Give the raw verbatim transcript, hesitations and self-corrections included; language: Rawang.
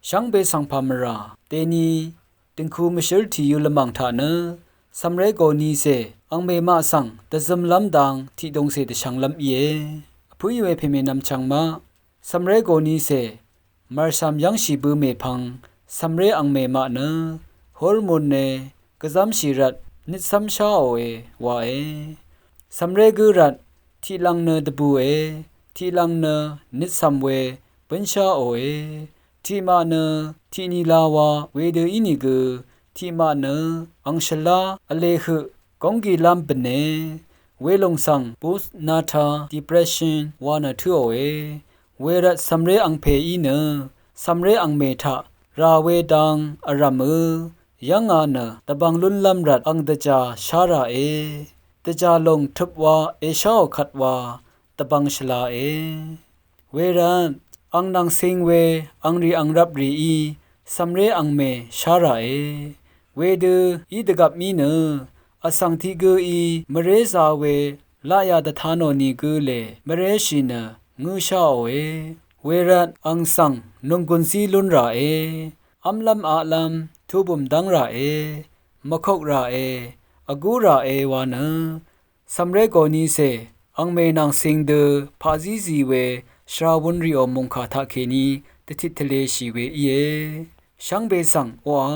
Shvngbe svng pà mvrà deni døngku mvshǿl tìyø lvmàng taq nø cv̀mré gòní cè angmè maq svng dvzømlv́m dang tiqdungcè dvshvnglv́m íe. Vpǿí we pèmènvm chvng maq cv̀mré gòní cè mv̀rshv̀m yv́ngshì bø mèpvng cv̀mré angmè maq nø hormone gvzv́mshì rvt nøtcv́msháòe wae. Cv̀mré gǿ rvt tiqlvng nø dvbùe, tiqlvng nø nøtcv̀m we bǿnsháòe. Tiqmaq nø tiqni lawa wedø ínìgø tiqmaq nø ang shvlá vlehøq gónggilv́m bø̀ne. Welòng svng postnatal depression wa nø tǿòe. Wervt cv̀mré angpèí nø cv̀mré angmè taq rà we dang vrv̀mø yv́nga nø dvbvng lúnlv́m rvt ang dvjà shá ràe. Dvjà lòng tøp wa èsháò kvt wa dvbvng shvlae. Wervt ang nvng cing we angrì angrvp rìí cv̀mré angmè shá ràe. Wedø í dvgvp mí nø vsvng tiq gǿí mvrézā we laqyà dvta nò nìgø lè mvréshì nø ngǿsháòe. Wervt ang svng nònggùnzí lún ràe. V́mlv́m aqlv́m tubùm dv́ng ràe. Mvkok ràe. Vgú ràe wa nø cv̀mré gòní cè angmè nvng cing dø paqzí zì we shvra wūn rìò mòngkà taqkèní dvtit tvleshì we íe. Shvngbe svng oqà